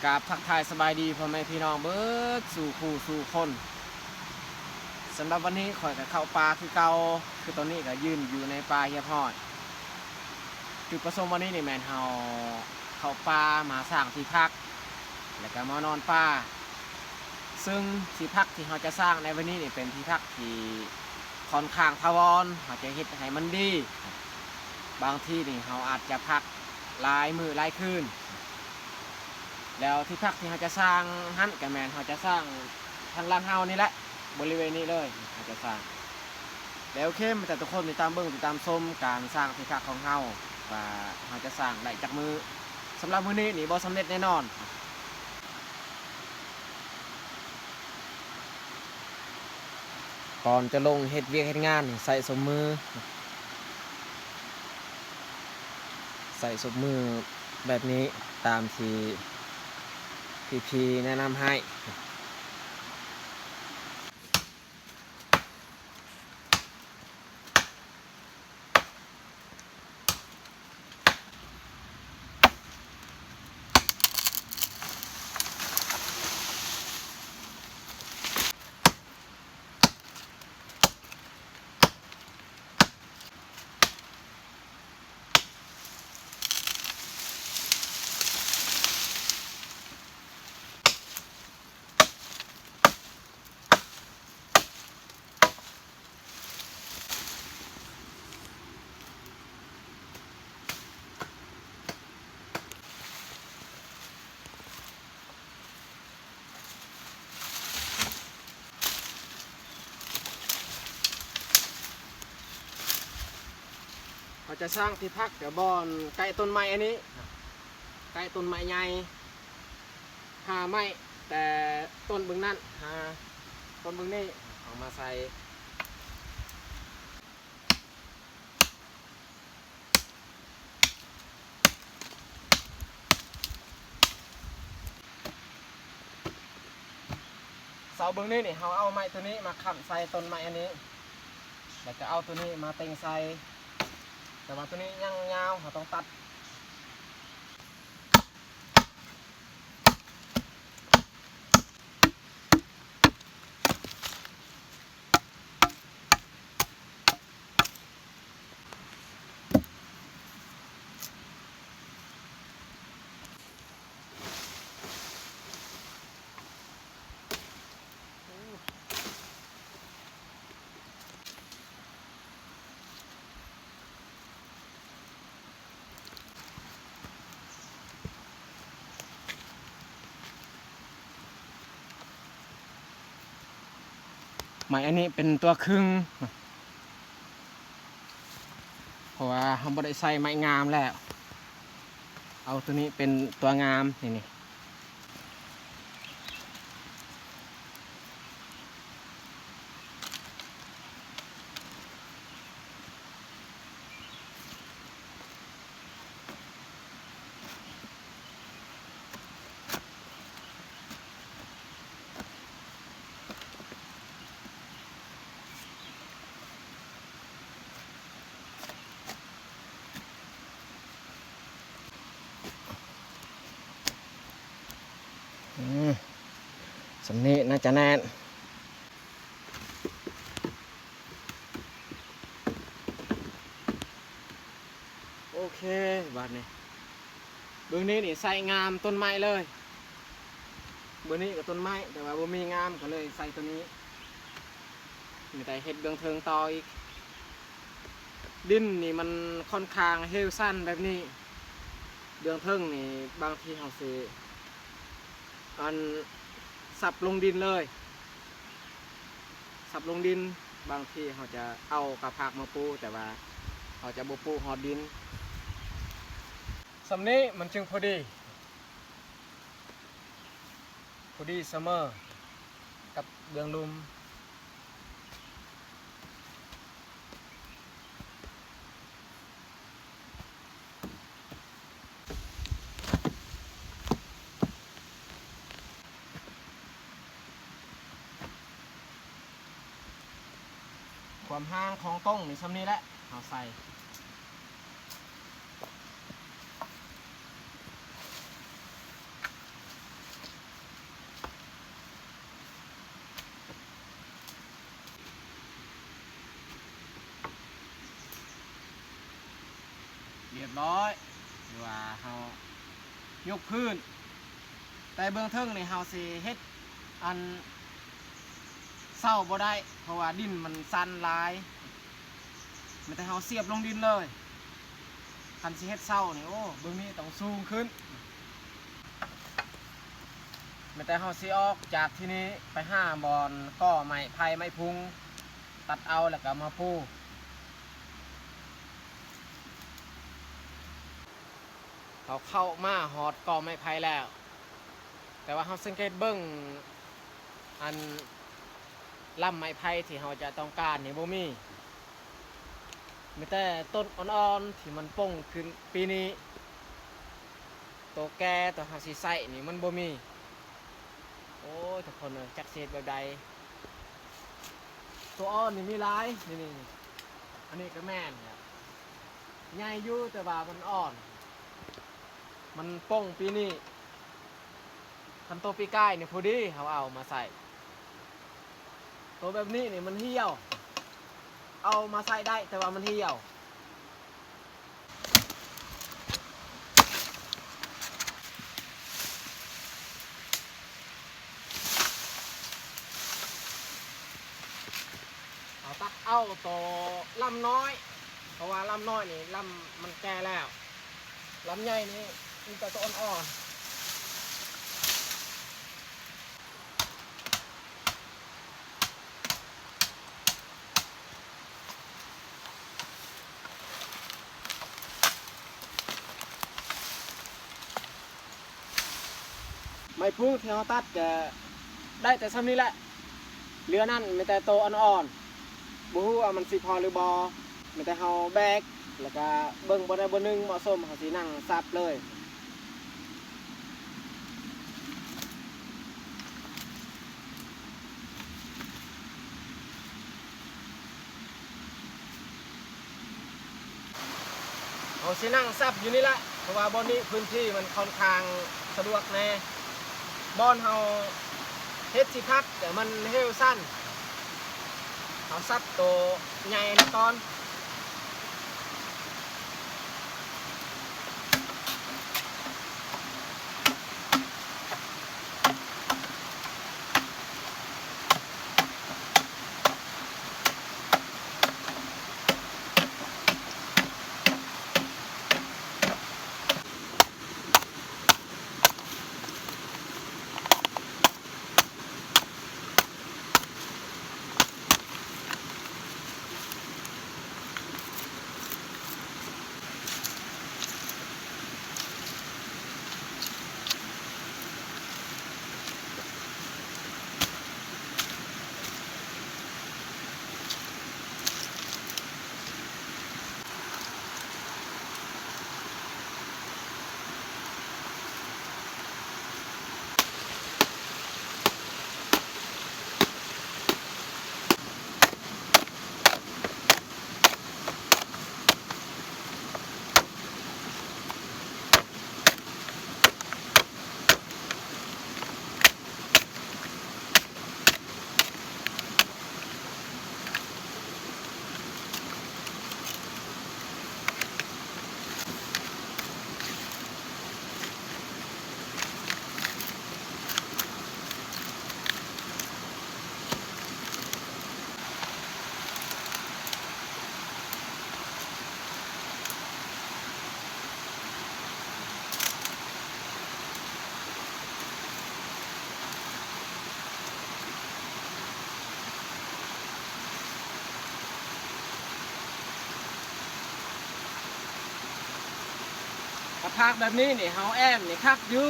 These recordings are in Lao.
ກາບທັກທາຍສະບາຍດີພໍ່ແມ່ພີ່ນ້ອງເບິດສູ່ຄູ່ສູ່ຄົນ. ສຳລັບວັນນີ້ຂ້ອຍກໍເຂົ້າປ່າຄືເກົ່າ, ຄືຕອນນີ້ກໍຢືນຢູ່ໃນປ່າຮຽບຮ້ອຍ. ຈຸດປະສົງວັນນີ້ນີ້ແມ່ນເຮົາເຂົ້າປ່າມາສ້າງທີ່ພັກ ແລ້ວກໍມານອນປ່າ. ເຊິ່ງທີ່ພັກທີ່ເຮົາຈະສ້າງໃນວັນນີ້ນີ້ເປັນທີ່ພັກທີ່ຄ່ອນຂ້າງຖາວອນ, ເຮົາຈະເຮັດໃຫ້ມັນດີ. ບາງທີນີ້ເຮົາອາດຈະພັກຫຼາຍມື້ຫຼາຍຄືນ. ແລ້ວທີ່ພັກທີ່ເຮົາຈະສ້າງຫັ້ນ ກໍແມ່ນເຮົາຈະສ້າງທາງຫຼັງເຮົານີ້ແຫຼະ, ບໍລິເວນນີ້ເລີຍເຮົາຈະສ້າງ. ແລ້ວໂອເຄ ມາຈາກທຸກຄົນຕິດຕາມເບິ່ງ ຕິດຕາມຊົມການສ້າງທີ່ພັກຂອງເຮົາ ວ່າເຮົາຈະສ້າງໄດ້ຈັກມື້. ສຳລັບມື້ນີ້ນີ້ບໍ່ສຳເລັດແນ່ນອນ. ກ່ອນຈະລົງເຮັດວຽກເຮັດງານນີ້ ໃສ່ສົບມື ໃສ່ສົບມືແບບນີ້ ຕາມທີ່ພີ່ໆແນະນຳໃຫ້. ເຮົາຈະສ້າງທີ່ພັກແຖວບ່ອນໃກ້ຕົ້ນໄມ້ອັນນີ້ ໃກ້ຕົ້ນໄມ້ໃຫຍ່ ຫາໄມ້ແຕ່ຕົ້ນເບື້ອງນັ້ນ ຫາຕົ້ນເບື້ອງນີ້ເອົາມາໃສ່. ເສົາເບື້ອງນີ້ນີ້ ເຮົາເອົາໄມ້ຕົວນີ້ມາຄ້ຳໃສ່ຕົ້ນໄມ້ອັນນີ້ ແລ້ວກໍເອົາຕົວນີ້ມາເຕັງໃສ່ ແຕ່ວ່າຕົວນີ້ຍັງຍາວ ເຮົາຕ້ອງຕັດ. ໄມ້ອັນນີ້ເປັນຕົວຄຶ່ງ ເພາະວ່າເຮົາບໍ່ໄດ້ໃສ່ໄມ້ງາມແລ້ວ ເອົາຕົວນີ້ເປັນຕົວງາມ ນີ້ ນີ້. ອືມ ສ່ຳນີ້ໜ້າຈະແໜ້ນ. ໂອເຄ ບາດນີ້ ເບື້ອງນີ້ນີ້ໃສ່ງາມຕົ້ນໄມ້ເລີຍ ເບື້ອງນີ້ກໍຕົ້ນໄມ້ ແຕ່ວ່າບໍ່ມີງາມ ກໍເລີຍໃສ່ຕົວນີ້ ມີແຕ່ເຮັດເບື້ອງເທິງຕໍ່ອີກ. ດິນນີ້ມັນຄ່ອນຂ້າງເຮວຊັນແບບນີ້ ເບື້ອງເທິງນີ້ບາງທີເຮົາຊິ ອັນ ສັບລົງດິນເລີຍ ສັບລົງດິນ. ບາງທີເຮົາຈະເອົາກະພາກມາປູ ແຕ່ວ່າເຮົາຈະບໍ່ປູຮອດດິນ. ສ່ຳນີ້ມັນຈຶ່ງພໍດີ ພໍດີສະເໝີກັບເບື້ອງລຸ່ມ. ຄວາມຫ່າງຂອງຕົງນີ້ສ່ຳນີ້ແຫຼະ ເຮົາໃສ່. ຮ້ອຍ ຫຼືວ່າເຮົາຍົກພື້ນ. ແຕ່ເບື້ອງເທິງນີ້ເຮົາຊິເຮັດອັນເຊົາບໍ່ໄດ້ ເພາະວ່າດິນມັນຊັນຫຼາຍ. ມີແຕ່ເຮົາສຽບລົງດິນເລີຍ. ຄັນຊິເຮັດເຊົານີ້ ໂອ້ ເບື້ອງນີ້ຕ້ອງສູງຂຶ້ນ. ມີແຕ່ເຮົາຊິອອກຈາກທີ່ນີ້ໄປຫາບ່ອນກໍໄມ້ໄຜ່ໄມ້ພຸງ ຕັດເອົາແລ້ວກໍມາປູ. ເຮົາເຂົ້າມາຮອດກໍໄມ້ໄຜ່ແລ້ວ, ແຕ່ວ່າເຮົາສັງເກດເບິ່ງ ອັນ ລຳໄມ້ໄຜ່ທີ່ເຮົາຈະຕ້ອງການນີ້ບໍ່ມີ, ມີແຕ່ຕົ້ນອ່ອນໆທີ່ມັນປົ່ງຂຶ້ນປີນີ້. ໂຕແກ່ ໂຕເຮົາຊິໃຊ້ນີ້ມັນບໍ່ມີ. ໂອ້ຍ ທຸກຄົນເອີຍ ຈັກຊິເຮັດແບບໃດ? ໂຕອ່ອນນີ້ມີຫຼາຍ ນີ້ໆ ອັນນີ້ກໍແມ່ນແຫຼະ ໃຫຍ່ຢູ່ ແຕ່ວ່າມັນອ່ອນ ມັນປົ່ງປີນີ້. ຄັນໂຕປີກາຍນີ້ພໍດີເຮົາເອົາມາໃຊ້. ໂຕແບບນີ້ນີ້ມັນຫ່ຽວ, ເອົາມາໃຊ້ໄດ້ ແຕ່ວ່າມັນຫ່ຽວ. ເຮົາຕັດເອົາໂຕລຳນ້ອຍ ເພາະວ່າລຳນ້ອຍນີ້ ລຳມັນແກ່ແລ້ວ, ລຳໃຫຍ່ນີ້ມີແຕ່ໂຕອ່ອນໆ. ໄມ້ພຸງທີ່ເຮົາຕັດກະໄດ້ແຕ່ຊ່ຳນີ້ແຫຼະ, ເຫຼືອນັ້ນມີແຕ່ໂຕອ່ອນໆ. ບໍ່ຮູ້ວ່າມັນຊິພໍຫຼືບໍ່, ມີແຕ່ເຮົາແບກ ແລ້ວກະເບິ່ງບ່ອນໃດບ່ອນໜຶ່ງເໝາະສົມ ເຮົາຊິນັ່ງສັບເລີຍ. ເຮົາຊິນັ່ງສັບຢູ່ນີ້ລະ ເພາະວ່າບ່ອນນີ້ພື້ນທີ່ມັນຄ່ອນຂ້າງສະດວກແດ່. ບ່ອນເຮົາເຮັດທີ່ພັກ ແຕ່ມັນເຫວຊັນ, ເຮົາສັບໂຕໃຫຍ່ນີ້ກ່ອນ. ຖ້າພາກແບບນີ້ນີ້ ເຮົາແອ້ມນີ້ຄັກຢູ່,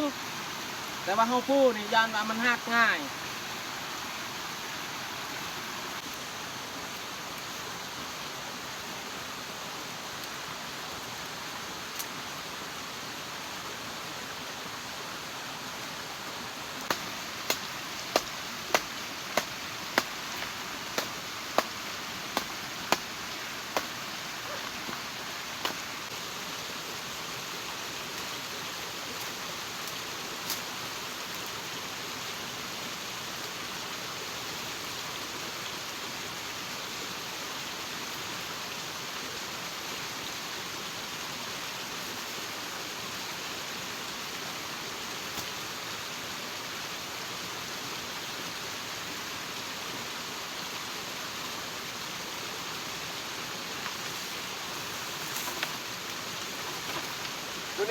ແຕ່ວ່າເຮົາປູນີ້ຢ້ານວ່າມັນຫັກງ່າຍ. ເ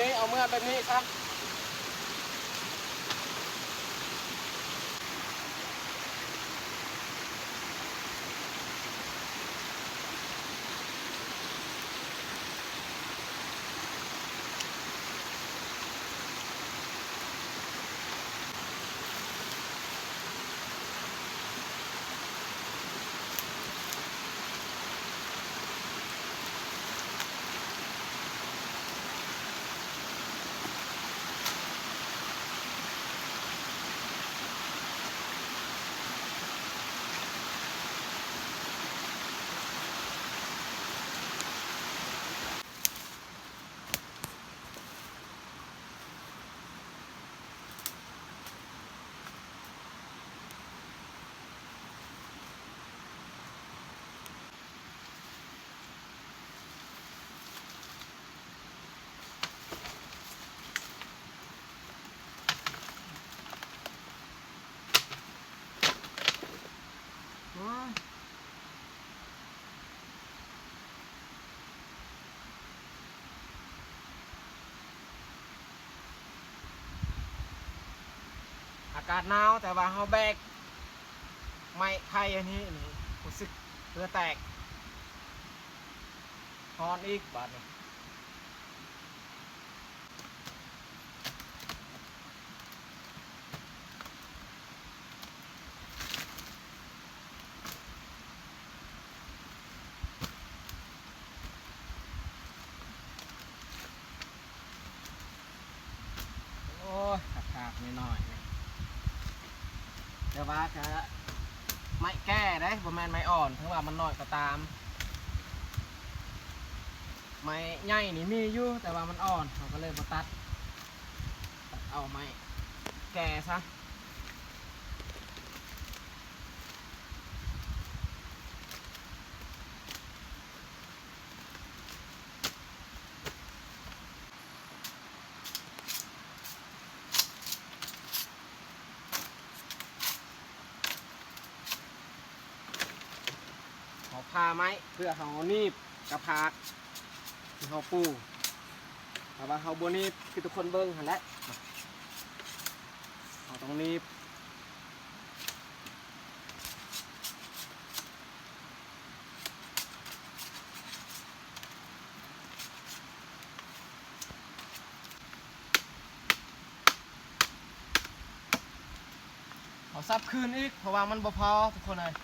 ນີ້ ເອົາເມືອແບບນີ້ຊະ. ໂອ້ຍ ອາກາດໜາວ ແຕ່ວ່າເຮົາແບກໄມ້ໄຜ່ອັນນີ້ ນີ້ ຮູ້ສຶກເຫື່ອແຕກ ຮ້ອນອີກບາດນີ້. ໂອ້ຍ ຂາດໆ ໜ້ອຍໆ ນີ້ ແຕ່ວ່າກະໄມ້ແກ່ເດ້ ບໍ່ແມ່ນໄມ້ອ່ອນ ເຖິງວ່າມັນໜ້ອຍກໍຕາມ. ໄມ້ໃຫຍ່ນີ້ມີຢູ່ ແຕ່ວ່າມັນອ່ອນ ເຮົາກໍເລີຍບໍ່ຕັດ ຕັດເອົາໄມ້ແກ່ຊະ. ເຮົາຜ່າໄມ້ເພື່ອເຮົາໜີບກະພາກທີ່ເຮົາປູກ ແຕ່ວ່າເຮົາບໍ່ໜີບ ຄືທຸກຄົນເບິ່ງຫັ້ນແຫຼະ ເຮົາຕ້ອງໜີບ. ເຮົາສັບຄືນອີກ ເພາະວ່າມັນບໍ່ພໍ ທຸກຄົນເອີຍ.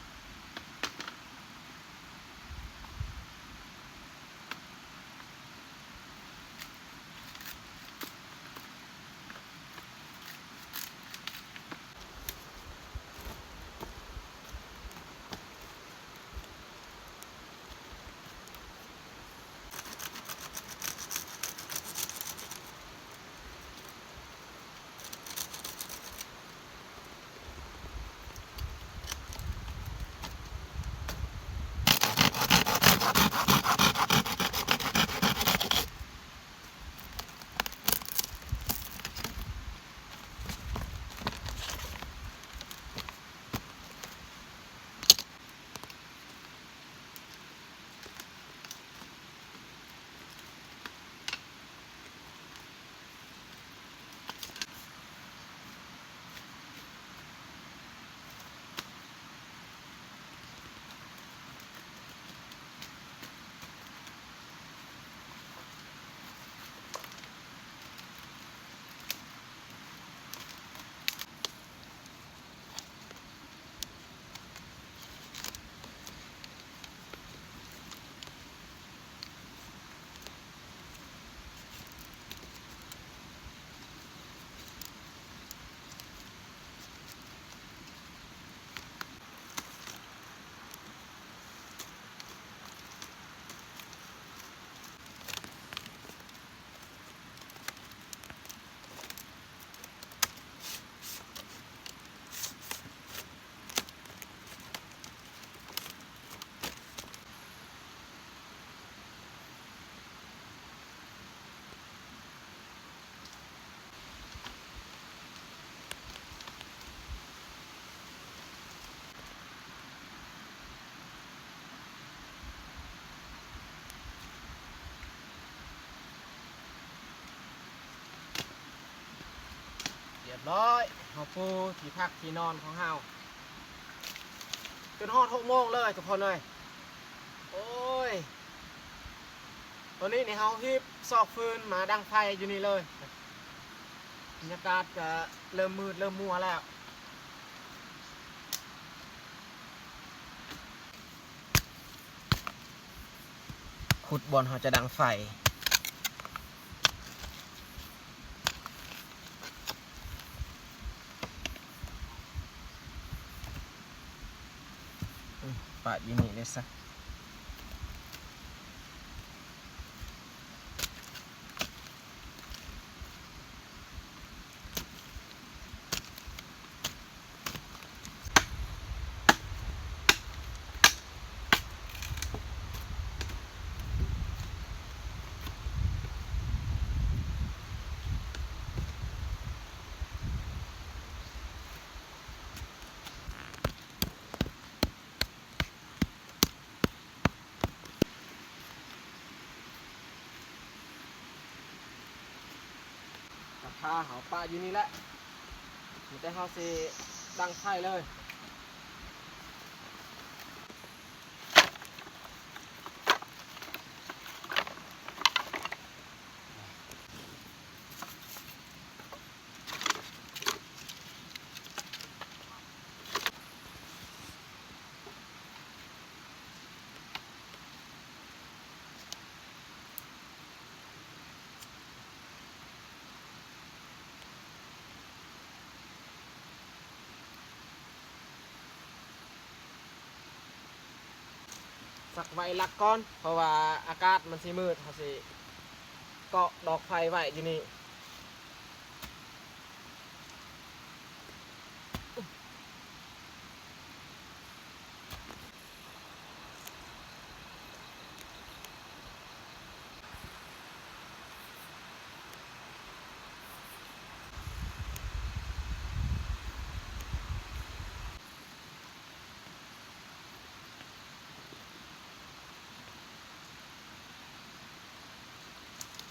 ໂ ຮ້ອຍ ເຮົາປູທີ່ພັກທີ່ນອນຂອງເຮົາ ຈົນຮອດຫົກໂມງເລີຍທຸກຄົນເອີຍ. ໂອ້ຍ ຕອນນີ້ນີ້ເຮົາຮີບຊອກຟືນມາດັງໄຟຢູ່ນີ້ເລີຍ. ບັນຍາກາດກະເລີ່ມມືດເລີ່ມມົວແລ້ວ. ຂຸດບ່ອນເຮົາຈະດັງໄຟ. ອືມ ປະຢູ່ນີ້ເລີຍຊະ. ກະທະເຮົາປະຢູ່ນີ້ແຫຼະ ມີແຕ່ເຮົາຊິດັງໄຟເລີຍ. ສັກໄວ້ຫຼັກກ່ອນ ເພາະວ່າອາກາດມັນຊິມືດ ເຮົາຊິເກາະດອກໄຟໄວ້ຢູ່ນີ້.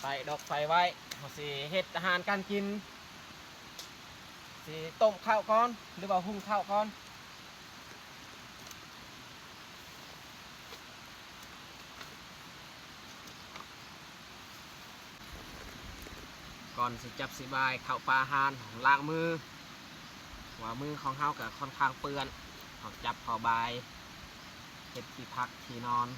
ໄປດອກໄຟໄວ້ ເຮົາຊິເຮັດອາຫານການກິນ ຊິຕົ້ມເຂົ້າກ່ອນ ຫຼືວ່າຫຸ່ງເຂົ້າກ່ອນ. ກ່ອນຊິຈັບຊິບາຍເຂົ້າປາອາຫານ ລ້າງມື ເພາະວ່າມືຂອງເຮົາກະຄ່ອນຂ້າງເປື້ອນ ເຮົາຈັບເຂົ້າບາຍ ເຮັດທີ່ພັກທີ່ນອນ.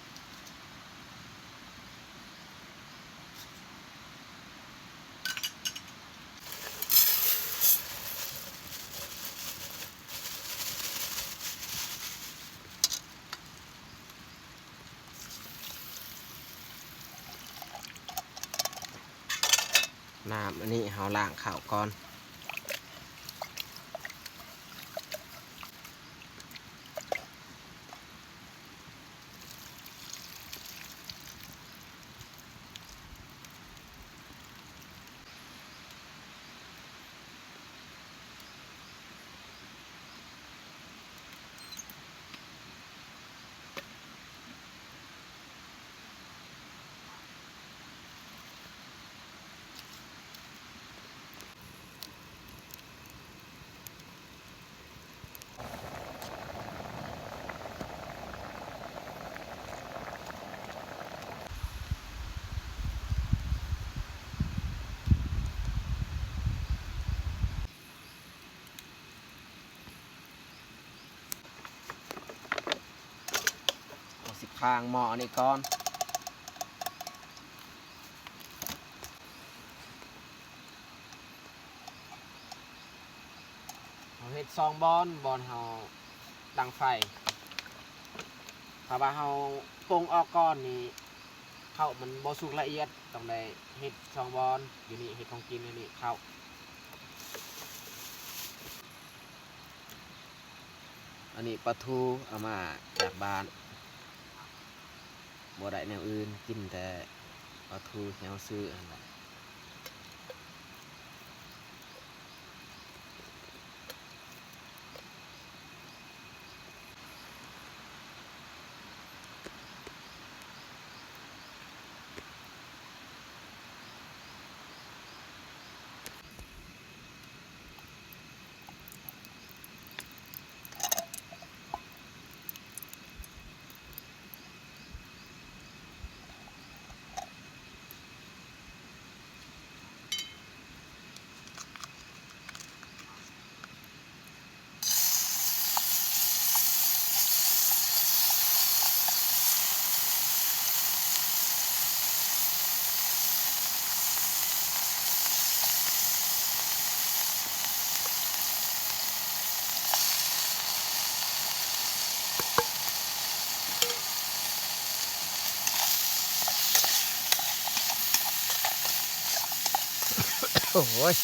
ນ້ຳອັນນີ້ເຮົາລ້າງເຂົ້າກ່ອນ. ເຮົາຊິຄ້າງໝໍ້ອັນນີ້ກ່ອນ. ເຮົາເຮັດສອງບ່ອນ ບ່ອນເຮົາດັງໄຟ. ຖ້າວ່າເຮົາປົງອອກກ່ອນນີ້ ເຂົ້າມັນບໍ່ສຸກລະອຽດ ຕ້ອງໄດ້ເຮັດສອງບ່ອນ ຢູ່ນີ້ເຮັດຂອງກິນ ຢູ່ນີ້ເຂົ້າ. ອັນນີ້ປາທູເອົາມາຈາກບ້ານ ບໍ່ໄດ້ແນວອື່ນ ກິນແຕ່ປາທູທີ່ເຮົາຊື້ຫັ້ນແຫຼະ. ເ ໂອ້ຍ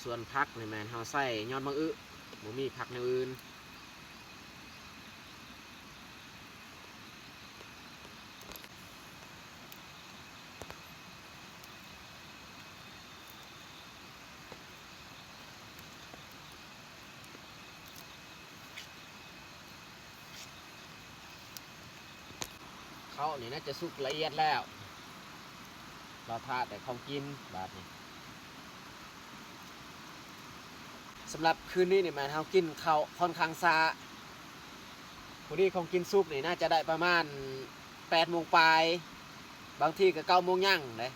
ສ່ວນຜັກນີ້ແມ່ນເຮົາໃຊ້ຍອດໝາກອຶ, ບໍ່ມີຜັກແນວອື່ນ. ເຂົ້ານີ້ໜ້າຈະສຸກລະອຽດແລ້ວ, ລໍຖ້າແຕ່ຂອງກິນບາດນີ້. ສຳລັບຄືນນີ້ນີ້ແມ່ນເຮົາກິນເຂົ້າຂ້ອນຂ້າງຊ້າ, ພໍດີຂອງກິນສຸກນີ້ໜ້າຈະໄດ້ປະມານແປດໂມງປາຍ, ບາງທີກໍເກົ້າໂມງຍັງເດ້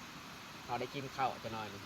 ເຮົາໄດ້ກິນເຂົ້າຈັກໜ້ອຍໜຶ່ງ.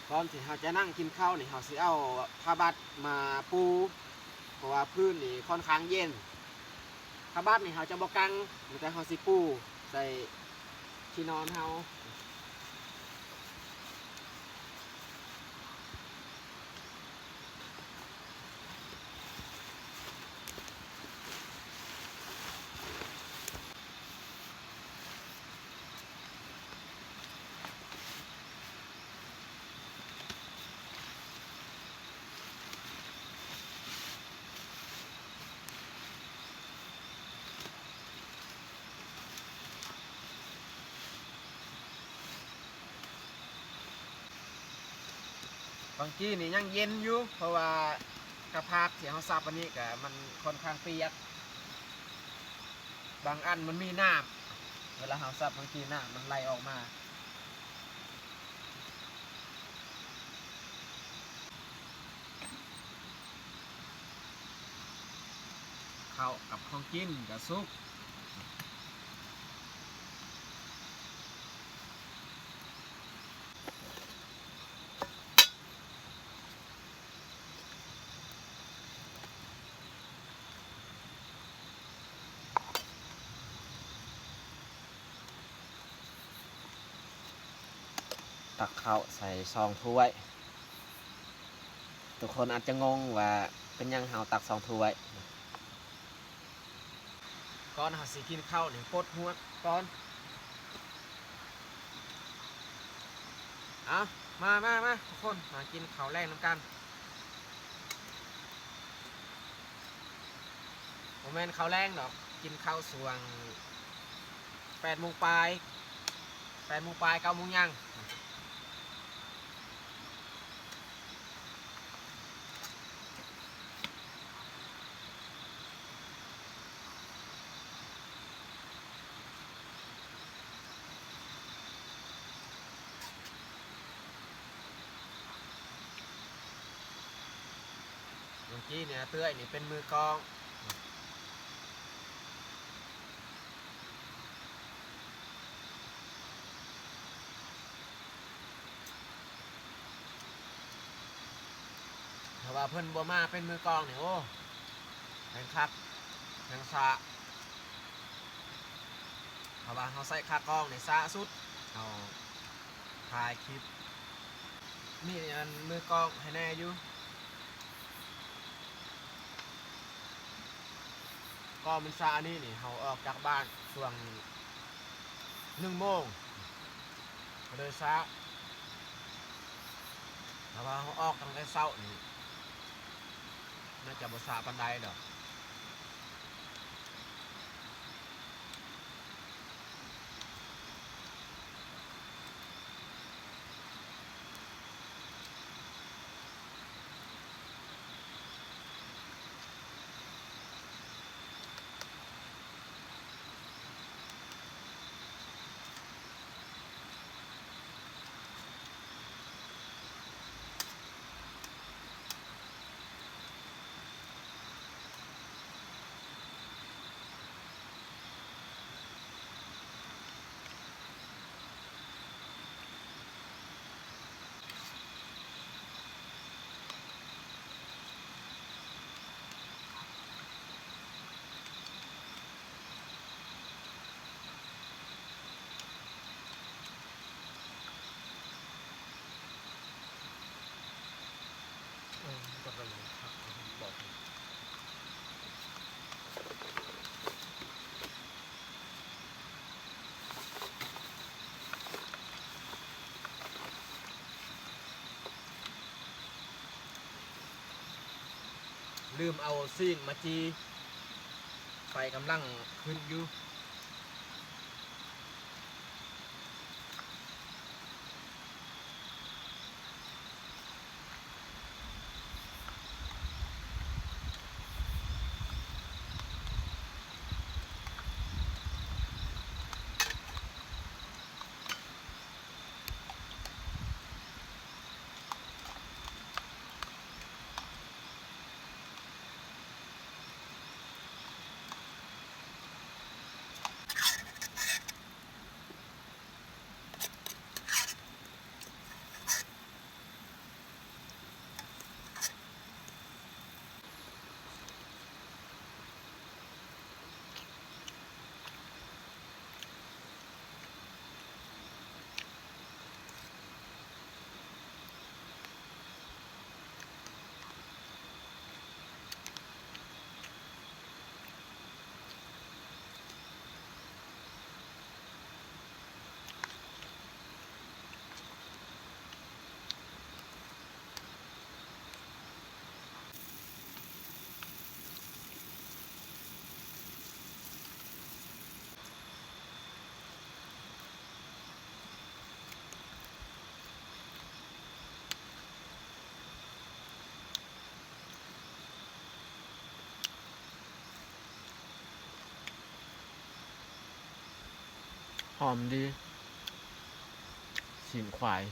ກ່ອນທີ່ເຮົາຈະນັ່ງກິນເຂົ້ານີ້ ເຮົາຊິເອົາຜ້າບັດມາປູ, ເພາະວ່າພື້ນນີ້ຂ້ອນຂ້າງເຢັນ. ຜ້າບັດນີ້ເຮົາຈະບໍ່ກາງ, ມີແຕ່ເຮົາຊິປູໃສ່ທີ່ນອນເຮົາ. ບາງກີ້ນີ້ຍັງເຢັນຢູ່ ເພາະວ່າກະພາກທີ່ເຮົາສັບອັນນີ້ກະມັນຂ້ອນຂ້າງປຽກ, ບາງອັນມັນມີນ້ຳ, ເວລາເຮົາສັບບາງທີນ້ຳມັນໄຫຼອອກມາ. ເຂົ້າກັບຂອງກິນກະສຸກ. ຕັກເຂົ້າໃສ່ສອງຖ້ວຍ. ທຸກຄົນອາດຈະງົງວ່າເປັນຫຍັງເຮົາຕັກສອງຖ້ວຍ. ກ່ອນເຮົາຊິກິນເຂົ້ານີ້ ປົດຫົວກ່ອນ. ເອົາ ມາ ມາ ມາ ທຸກຄົນ ມາກິນເຂົ້າແລງນຳກັນ. ບໍ່ແມ່ນເຂົ້າແລງດອກ, ກິນເຂົ້າຊ່ວງແປດໂມງປາຍ, ແປດໂມງປາຍ ເກົ້າໂມງຍັງ. ເມື່ອກີ້ນີ້ເອື້ອຍນີ້ເປັນມືກ້ອງ. ຖ້າວ່າ ຖ້າເພິ່ນບໍ່ມາເປັນມືກອງນີ້ ໂອ້ ແຮ່ງຄັກ ແຮ່ງຊ້າ. ຖ້າວ່າເຮົາໃຊ້ຂາກອງນີ້ຊ້າສຸດ ເຮົາຖ່າຍຄລິບ ມີອັນມືກອງໃຫ້ແດ່ຢູ່. ກໍມັນຊານີ້ນີ້ ເຮົາອອກຈາກບ້ານຊ່ວງໜຶ່ງໂມງ ກໍເລີຍຊາ. ຖ້າວ່າເຮົາອອກຕັ້ງແຕ່ເຊົ້ານີ້ ໜ້າຈະບໍ່ຊາປານໃດດອກ. ລືມເອົາຊີ້ນມາຈີ່ ໄຟກຳລັງຂຶ້ນຢູ່. ຫອມດີ ຊີ້ນຄວາຍ.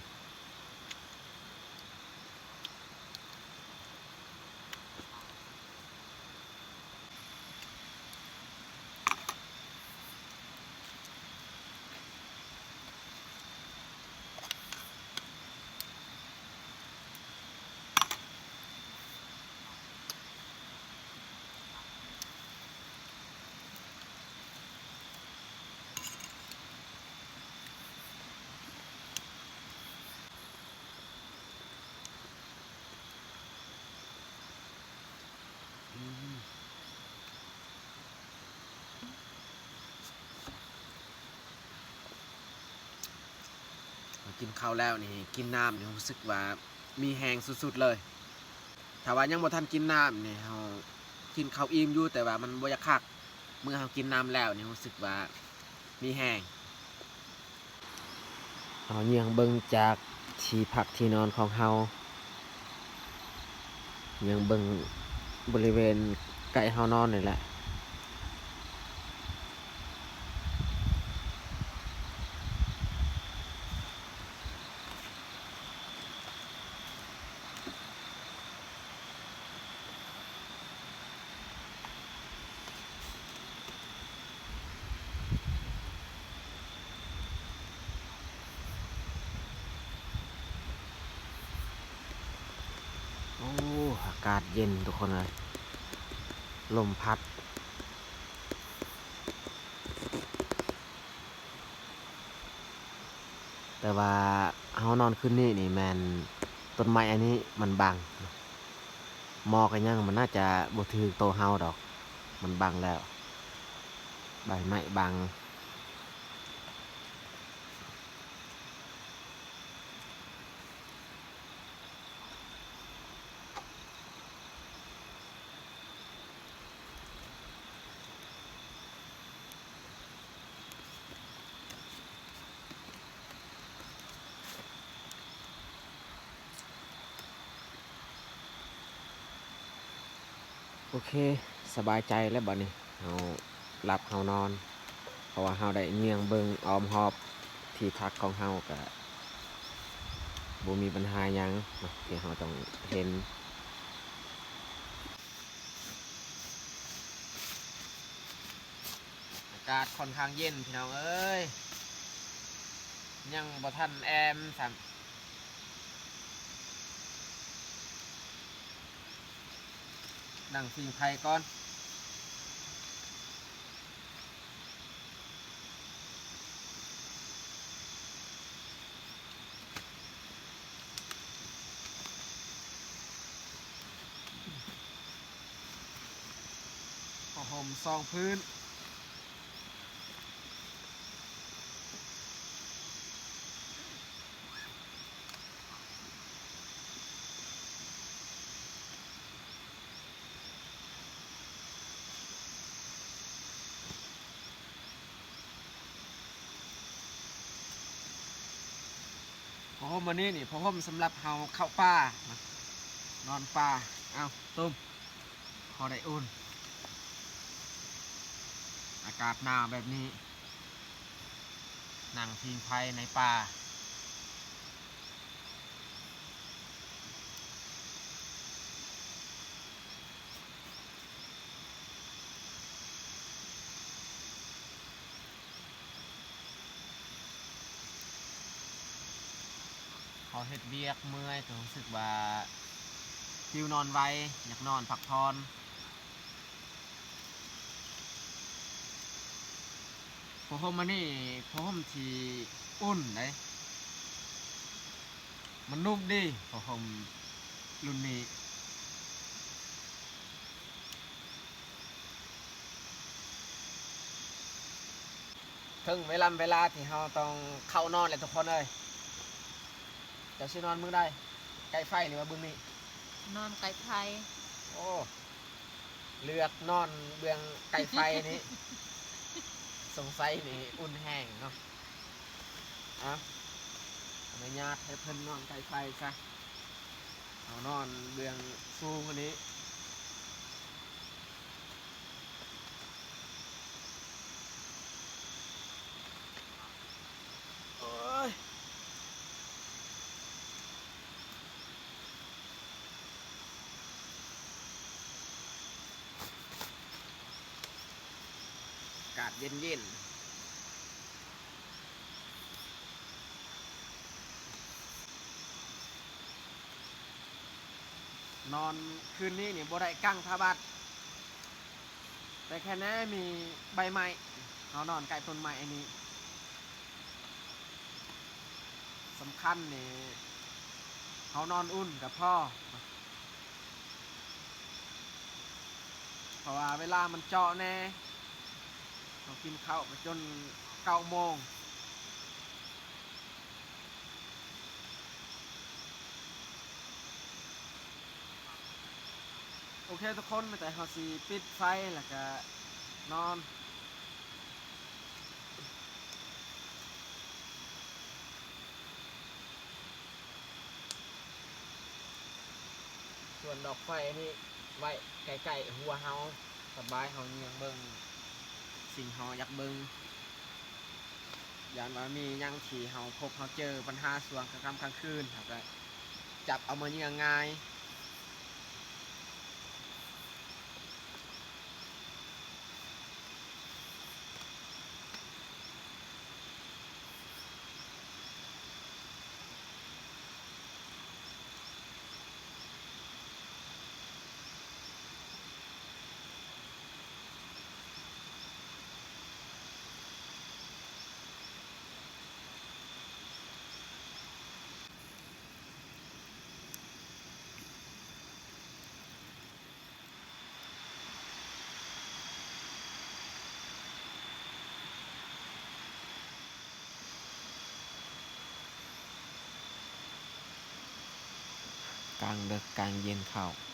ກິນເຂົ້າແລ້ວນີ້ ກິນນ້ຳນີ້ ຮູ້ສຶກວ່າມີແຮງສຸດໆເລີຍ. ຖ້າວ່າຍັງບໍ່ທັນກິນນ້ຳນີ້ ເຮົາກິນເຂົ້າອີ່ມຢູ່ ແຕ່ວ່າມັນບໍ່ຢາກຄັກ. ເມື່ອເຮົາກິນນ້ຳແລ້ວນີ້ ຮູ້ສຶກວ່າມີແຮງ. ເຮົາຍ່າງເບິ່ງຈາກທີ່ພັກທີ່ນອນຂອງເຮົາ ຍ່າງເບິ່ງບໍລິເວນໃກ້ເຮົານອນນີ້ແຫຼະ. ໂອ້ ຮັກ ກາດເຢັນທຸກຄົນເອີຍ ລົມພັດ. ແຕ່ວ່າເຮົານອນຄືນນີ້ນີ້ແມ່ນຕົ້ນໄມ້ອັນນີ້ມັນບັງ, ໝອກກະຍັງມັນໜ້າຈະບໍ່ຖືກໂຕເຮົາດອກ, ມັນບັງແລ້ວ ໃບໄມ້ບັງ. ໂອເຄ ສະບາຍໃຈແລ້ວບັດນີ້ ເຮົາຫຼັບເຮົານອນ ເພາະວ່າເຮົາໄດ້ເຍືອງເບິ່ງອ້ອມຮອບທີ່ພັກຂອງເຮົາ ກະບໍ່ມີບັນຫາຫຍັງເນາະ ທີ່ເຮົາຕ້ອງເຫັນ. ອາກາດຂ້ອນຂ້າງເຢັນພີ່ນ້ອງເອີຍ ຍັງບໍ່ທັນແອມຊ້ຳ. ນັ່ງຜິງໄຟກ່ອນ. ຜ້າຫົ່ມສອງພື້ນ. ຜ້າຫົ່ມອັນນີ້ນີ້ ຜ້າຫົ່ມສຳລັບເຮົາເຂົ້າປ່າ ນອນປ່າ. ເອົາ ຕຸ້ມ ພໍໄດ້ອຸ່ນ ອາກາດໜາວແບບນີ້ ນັ່ງຜິງໄຟໃນປ່າ. ເຮົາເຮັດວຽກເມື່ອຍ ກໍຮູ້ສຶກວ່າຫິວນອນໄວ ຢາກນອນພັກຜ່ອນ. ຜ້າຫົ່ມອັນນີ້ ຜ້າຫົ່ມທີ່ອຸ່ນເດ້ ມັນນຸ່ມດີ ຜ້າຫົ່ມລຸ້ນນີ້. ເຖິງເວລາ ເວລາທີ່ເຮົາຕ້ອງເຂົ້ານອນແລ້ວທຸກຄົນເອີຍ. ເຈົ້າຊິນອນເບື້ອງໃດ? ໃກ້ໄຟ ຫຼືວ່າເບື້ອງນີ້? ນອນໃກ້ໄຟ. ໂອ້ ເລືອກນອນເບື້ອງໃກ້ໄຟນີ້ ສົງໄສນີ້ອຸ່ນແຮງເນາະ. ເອົາ ອະນຸຍາດໃຫ້ເພິ່ນນອນໃກ້ໄຟຊະ ເຮົານອນເບື້ອງສູງກວ່ານີ້. ໂອ້ຍ ອາກາດເຢັນໆ. ນອນຄືນນີ້ນີ້ບໍ່ໄດ້ກາງຜ້າບັດ ແຕ່ແຄ່ແນ່ມີໃບໄມ້ ເຮົານອນໃກ້ຕົ້ນໄມ້ອັນນີ້ ສຳຄັນນີ້ເຮົານອນອຸ່ນກໍພໍ. ເພາະວ່າເວລາມັນເຈາະແນ່ ເຮົາກິນເຂົ້າໄປຈົນເກົ້າໂມງ. ໂອເຄທຸກຄົນ ແຕ່ເຮົາຊິປິດໄຟ ແລ້ວກະນອນ. ສ່ວນດອກໄຟອັນນີ້ໄວ້ໃກ້ໆຫົວເຮົາ ສະບາຍເຮົາເຍືອງເບິ່ງສິ່ງເຮົາຢາກເບິ່ງ. ຢ້ານວ່າມີຫຍັງທີ່ເຮົາພົບເຮົາເຈີບັນຫາຊ່ວງກາງຄ່ຳກາງຄືນ ເຮົາກະຈັບເອົາມາເຍືອງງ່າຍ. ໂ ງເລິກກາງເຢັນເຂົ້າ.